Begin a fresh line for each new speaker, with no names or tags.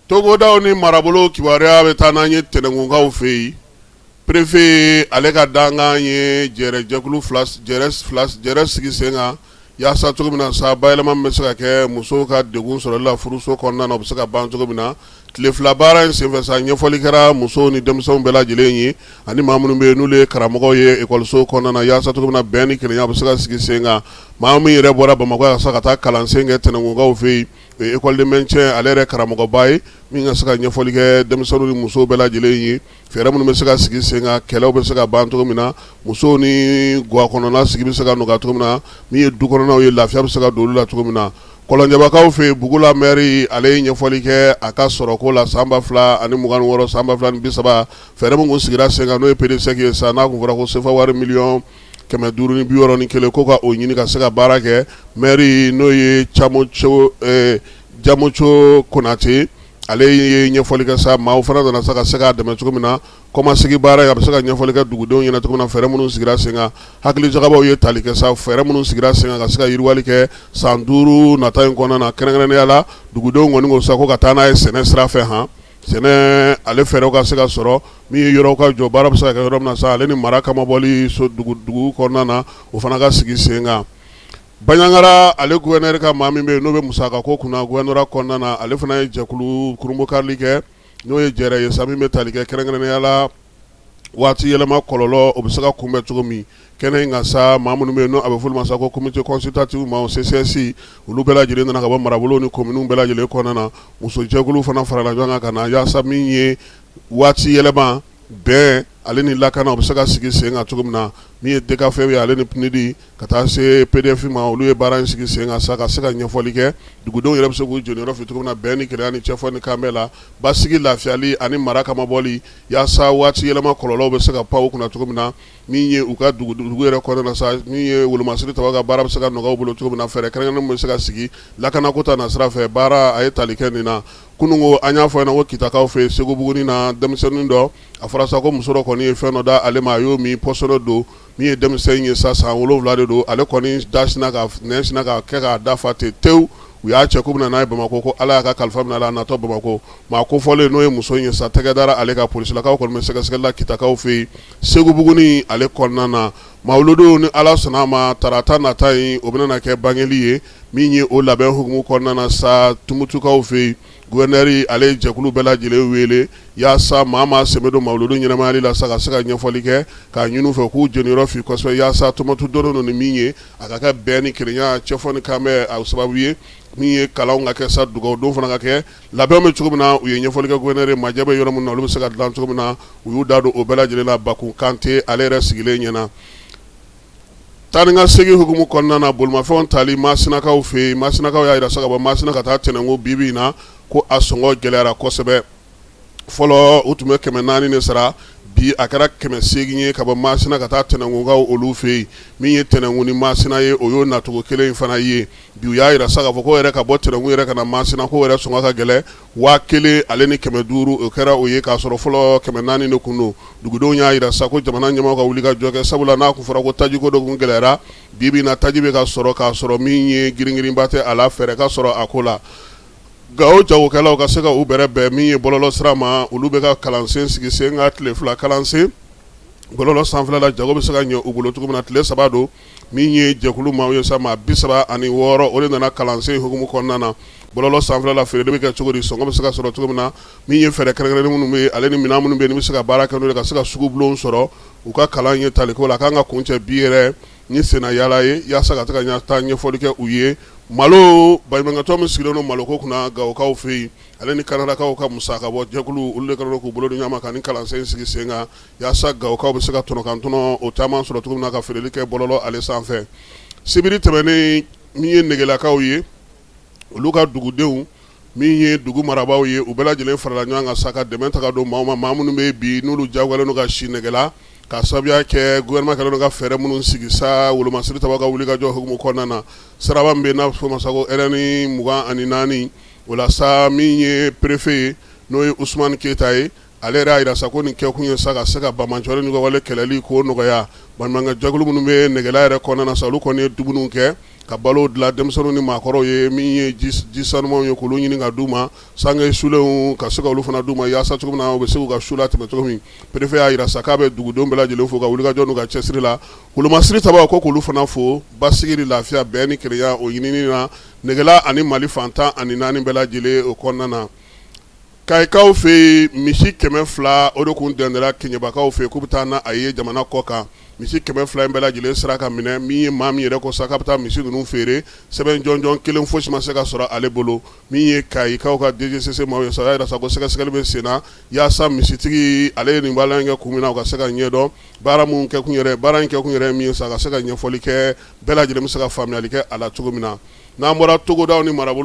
Togodaw ni marabolo kibaruya bɛ taa n'an ye Tɛnɛnkunkaw fɛ yen. Préfet ale ka dankan ye jɛrɛjɛkulu jɛrɛ sigi sen kan yaasa cogo min na sa bayɛlɛma bɛ se ka kɛ musow ka degun sɔrɔli la furuso kɔnɔna na, o bɛ se ka ban cogo min na. Tile 2 baara in senfɛ sa, ɲɛfɔli kɛra musow ni denmisɛnw bɛɛ lajɛlen ye ani maa minnu bɛ yen n'olu ye karamɔgɔw ye ekɔliso kɔnɔna na, yaasa cogo min na bɛn ni kelenya bɛ se ka sigi sen kan. Maa min yɛrɛ bɔra Bamakɔ yan sa ka taa kalansen kɛ Tɛnɛnkunkaw fɛ yen, o ye école de maintien ale yɛrɛ karamɔgɔba ye min ka se ka ɲɛfɔli kɛ denmisɛnninw ni musow bɛɛ lajɛlen ye, fɛɛrɛ minnu bɛ se ka sigi sen kan, kɛlɛw bɛ se ka ban cogo min na, musow ni ga kɔnɔna sigi bɛ se ka nɔgɔya cogo min na, min ye du kɔnɔnaw ye, lafiya bɛ se ka don olu la cogo min na. Kɔlɔnjɛbakaw fɛ yen, Bugula maire ale ye ɲɛfɔli kɛ a ka sɔrɔko la san 2026 san 2030, fɛɛrɛ min kun sigira sen kan, n'o ye PDSEC ye sa, n'a kun fɔra ko sefa wari miliyɔn 561, ko ka o ɲini ka se ka baara kɛ. Maire n'o ye Jamoco Konate, ale ye ɲɛfɔli kɛ sa, maaw fana nana sa ka se k'a dɛmɛ cogo min na kɔmasegin baara a bɛ se ka ɲɛfɔli kɛ dugudenw ɲɛna cogo min na, fɛɛrɛ minnu sigira sen kan. Hakilijagabɔw ye tali kɛ sa fɛɛrɛ minnu sigira sen kan ka se ka yiriwali kɛ san 5 nata in kɔnɔna na. Kɛrɛnkɛrɛnnenya la, dugudenw kɔni ko sa ko ka taa n'a ye sɛnɛ sira fɛ, han, sɛnɛ ale fɛɛrɛw ka se ka sɔrɔ, min ye yɔrɔw ka jɔ, baara bɛ se ka kɛ yɔrɔ min na sa, ale ni mara kamabɔli so dugu kɔnɔna na, o fana ka sigi sen kan. Banjagara ale gouverneur ka maa min bɛ yen n'o bɛ musakako kunna gouvernorat kɔnɔna na, ale fana ye jɛkulu kurunbonkarili kɛ, n'o ye jɛrɛ ye sa min bɛ tali kɛ kɛrɛnkɛrɛnnenya la waati yɛlɛma kɔlɔlɔ, o bɛ se ka kunbɛn cogo min. Kɛnɛ in kan sa, maa minnu bɛ yen n'o a bɛ f'olu ma sa ko comité consultatif maaw, CCS, olu bɛɛ lajɛlen nana ka bɔ marabolo ni kominiw bɛɛ lajɛlen kɔnɔna na. Musojɛkulu fana farala ɲɔgɔn kan ka na yaasa min ye waati yɛlɛma bɛn ale ni lakana, o bɛ se ka sigi sen kan cogo min na. Min ye DCAF ye, ale ni PNUD, ka taa se PDF ma, olu ye baara in sigi sen kan sa ka se ka ɲɛfɔli kɛ dugudenw yɛrɛ bɛ se k'u jɔyɔrɔ fa cogo min na bɛn ni kelenya ni cɛfɔ ni kanbɛn la, basigi, lafiyali ani mara kamabɔli, yaasa waati yɛlɛma kɔlɔlɔw bɛ se ka pan u kunna cogo min na. Min ye u ka dugu yɛrɛ kɔnɔna na sa, min ye wolomasiri tabaw ka baara bɛ se ka nɔgɔya u bolo cogo min na, fɛɛrɛ kɛrɛnkɛrɛnnen bɛ se ka sigi lakanako ta nasira fɛ, baara a ye tali kɛ nin na. Kunun ko an y'a fɔ ɲɛna ko Kitakaw fɛ Segubugunin na, denmisɛnnin dɔ, a fɔra sa ko muso dɔ kɔni ye fɛn dɔ da ale ma, a y'o min, poison don. Min ye denmisɛn ye sa, san 7 de don, ale kɔni da sinna ka nɛn sinna ka kɛ k'a da fa ten tewu. U y'a cɛ k'u bɛna n'a ye Bamakɔ, ko Ala y'a ka kalifa minɛ a la, a natɔ Bamakɔ, maa kofɔlen n'o ye muso in ye sa, tɛgɛ dara ale kan. Polisilakaw kɔni bɛ sɛgɛsɛgɛli la Kitakaw fɛ yen Segubugunin ale kɔnɔna na. Mawuludu, ni Ala sɔnna a ma, tarata nata in, o bɛna kɛ bangeli ye. Min ye o labɛn hukumu kɔnɔna na sa, Tumutukaw fɛ yen, gouverneur ale ye jɛkulu bɛɛ lajɛlen wele yaasa maa maa sen bɛ don mawuludu ɲɛnamayali la sa, ka se ka ɲɛfɔli kɛ k'a ɲini u fɛ k'u jeniyɔrɔ fin kosɛbɛ yaasa Tumutu dɔnnen don ni min ye, a ka kɛ bɛn ni kelenya, cɛfɔ ni kanbɛn a sababu ye. Min ye kalanw ka kɛ sa, dugawudon fana ka kɛ, labɛn bɛ cogo min na, u ye ɲɛfɔli kɛ gouverneur, majɛ bɛ yɔrɔ min na, olu bɛ se ka dilan cogo min na, u y'u da don o bɛɛ lajɛlen la Bakun Kante ale yɛrɛ sigilen ɲɛna. Taa ni ka segin hukumu kɔnɔna na, bolimafɛnw tali Masinakaw fɛ yen, Masinakaw y'a jira sa ka bɔ Masina ka taa Tɛnɛnkun bi bi in na, ko a sɔngɔ gɛlɛyara kosɛbɛ. Fɔlɔ u tun bɛ 400 de sara, bi a kɛra 800 ye ka bɔ Masina ka taa Tɛnɛnkunkaw olu fɛ yen. Min ye Tɛnɛnkun ni Masina ye, o y'o nacogo kelen in fana ye. Bi u y'a jira sa k'a fɔ ko yɛrɛ ka bɔ Tɛnɛnkun yɛrɛ ka na Masina, ko yɛrɛ sɔngɔ ka gɛlɛn, 1500, o kɛra o ye, k'a sɔrɔ fɔlɔ 400 de kun don. Dugudenw y'a jira sa ko jamana ɲɛmaaw ka wuli ka jɔ kɛ, sabula n'a kun fɔra ko tajiko dɔ kun gɛlɛyara, bi bi in na taji bɛ ka sɔrɔ, k'a sɔrɔ min ye giringirinba tɛ a la, fɛɛrɛ ka sɔrɔ a ko la. Gawo jagokɛlaw ka se ka u bɛrɛ bɛn min ye bɔlɔlɔ sira ma, olu bɛ ka kalansen sigi sen kan, tile 2 kalansen bɔlɔlɔ sanfɛla la, jago bɛ se ka ɲɛ u bolo cogo min na. Tile 3 don. Min ye jɛkulu maaw ye sa, maa 36, o de nana kalansen hukumu kɔnɔna na bɔlɔlɔ sanfɛla la, feere bɛ kɛ cogo di, sɔngɔ bɛ se ka sɔrɔ cogo min na, min ye fɛɛrɛ kɛrɛnkɛrɛnnen minnu bɛ yen, ale ni minɛn minnu bɛ yen, ni bɛ se ka baara kɛ n'o ye ka se ka sugubulon sɔrɔ. U ka kalan ye taliko la, a kan ka kuncɛ bi yɛrɛ ni senna yaala ye, yaasa ka se ka taa ɲɛfɔli kɛ u ye. Malo baɲumankɛtɔn min sigilen don maloko kunna Gawokaw fɛ yen, ale ni Kanadakaw ka musakabɔ jɛkulu, olu de kɛlen don k'u bolo di ɲɔgɔn ma ka nin kalansen sigi sen kan yaasa Gawokaw bɛ se ka tɔnɔkantɔnɔ o caman sɔrɔ cogo min na ka feereli kɛ bɔlɔlɔ ale sanfɛ. Sibiri tɛmɛnen, min ye Negelakaw ye, olu ka dugudenw, min ye dugu marabaaw ye, u bɛɛ lajɛlen farala ɲɔgɔn kan sa ka dɛmɛ ta ka don maaw ma, maa minnu bɛ bi n'olu jagoyalen don ka si Negela ka sababuya kɛ gouvernement kɛlen don ka fɛɛrɛ minnu sigi sa wolomasiri tabaw ka wuli ka jɔ hukumu kɔnɔna na. Siraba min bɛ yen n'a bɛ f'o ma sa ko RN 24, o la sa, min ye préfet ye, n'o ye Usumani Keyita ye, ale yɛrɛ y'a jira sa ko nin kɛkun ye sa ka se ka banbaanciwale ni wale kɛlɛli k'o nɔgɔya. Baɲumankɛ jɛkulu minnu bɛ Negela yɛrɛ kɔnɔna na sa, olu kɔni ye dumuniw kɛ ka balo dilan denmisɛnninw ni maakɔrɔw ye, min ye ji sanumanw ye k'olu ɲini ka d'u ma, sange sulenw ka se ka olu fana d'u ma yaasa cogo min na u bɛ se k'u ka su latɛmɛ cogo min. Perefe y'a jira sa k'a bɛ dugudenw bɛɛ lajɛlen fo ka wulikajɔ n'u ka cɛsiri la. Wolomasiri tabaw ko k'olu fana fo basigi ni lafiya, bɛn ni kelenya o ɲinini na Negela ani Mali fan 14 bɛɛ lajɛlen o kɔnɔna na. Kayikaw fɛ yen, misi 200 o de tun dɛndɛra Keɲebakaw fɛ yen k'u bɛ taa n'a ye jamana kɔ kan. Misi 200 in bɛɛ lajɛlen sera ka minɛ. Min ye maa min yɛrɛ ko sa k'a bɛ taa misi ninnu feere, sɛbɛn jɔnjɔn kelen fosi ma se ka sɔrɔ ale bolo. Min ye Kayikaw ka DGCC maaw ye sa, o y'a jira sa ko sɛgɛsɛgɛli bɛ sen na yaasa misitigi ale ye nin baara in kɛ kun min na, o ka se ka ɲɛdɔn. Baara min kɛkun yɛrɛ, baara in kɛkun yɛrɛ ye min ye sa, ka se ka ɲɛfɔli kɛ, bɛɛ lajɛlen bɛ se ka faamuyali kɛ a la cogo min na. N'an bɔra togodaw ni marabolo